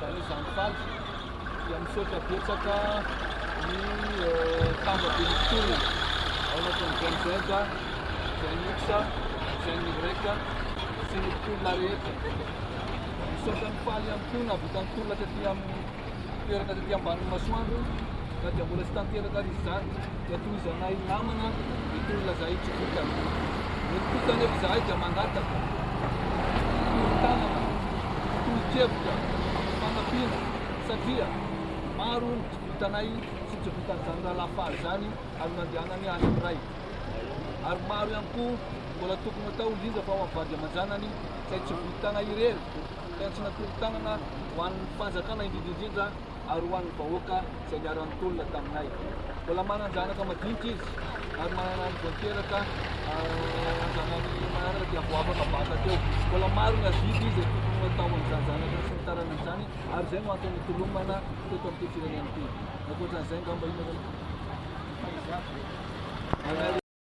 izany hoe izany faly dia misaotra betsaka ny tambaben'ny mpitolona ao anatin'ny Gen Z, Gen X, Gen Y sy ny mpitolona rehetra. Misaotra ny faly ihany koa nahavita ny tolona taty amin'ny toerana taty ambanin'ny masoandro na dia mbola tsy tanteraka ary izany dia tohizanay namana ny tolona zahay tsy vitany. Eto kosa anefa izahay dia mangataka tolo-tanana, tolo-kevitra, fanampiana satria maro ny tsy vitanay sy tsy vitan'izany rahalahy faly izany ary nandehanany any amin'ny ray. Ary maro ihany koa mbola tokony hatao indrindra fa ho an'ny vady aman-janany izay tsy vitanay irery ka tsy natolo-tanana ho an'ny fanjakana indrindra indrindra ary ho an'ny vahoaka izay niara-nitolona taminay. Mbola manan-janaka madinika izy ary manana ny vao niteraka zanany manaraka dia vao afaka baka teo. Mbola maro ny adidy izay tokony ho atao amin'izany zanaka sy ny taranany izany ary izay no antony nitolomana teto amin'ity firenena ity. Ankoatran'izay angamba inona no.